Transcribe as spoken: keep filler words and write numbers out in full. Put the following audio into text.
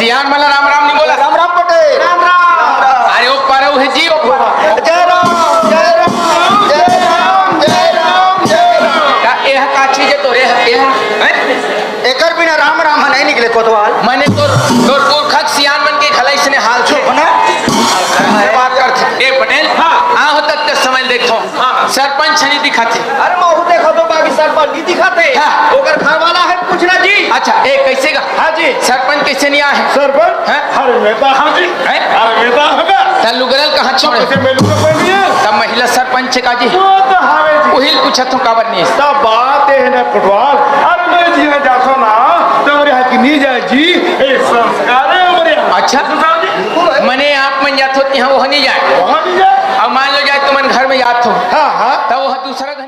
सियान मन ला राम राम नहीं बोला। राम राम पटेल। राम राम। अरे वो परऊ हे जी, वो परऊ। जय राम, जय राम, जय राम, जय राम, जय राम। का एह का चीज हे तोरे, एह, हैं? एकर बिना राम राम ह नहीं निकले कोतवाल। मने तोर, तोर पुरखा के सियान मन के घला इसने हाल थे। चुप ना। बात करथे। ए पटेल, हाँ। आहो तक के समय देखो। हाँ। सरपंच नहीं दिखाथे। अरे महू देखो तो बाकी सरपंच नहीं दिखाथे। हाँ। ओकर घर वाला है पूछना जी। अच्छा, ए कैसे का? हाँ जी। सरपंच कैसे नहीं आए? सरपंच? हैं? अरे नेता हम जी। हैं? अरे नेता हवे। त लुगरल कहाँ छोड़े? कैसे मिलू तो कोई नहीं है। त महिला सरपंच का जी? वो तो हवे जी। उहिल पूछत हूँ काबर नहीं है? तब बात ये है ना कोतवाल। अरे मैं जी मैं जातो ना, तो मेरे हाथ की नहीं जाए जी। ए संस्कार है हमारे यहाँ। अच्छा। सुनाओ जी। मने आप मन जात होती हैं, वो नहीं जाए। वहाँ नहीं जाए। अब मान लो जाए तुमन घर में जात हो। हाँ, हाँ। तब वो दूसरा घर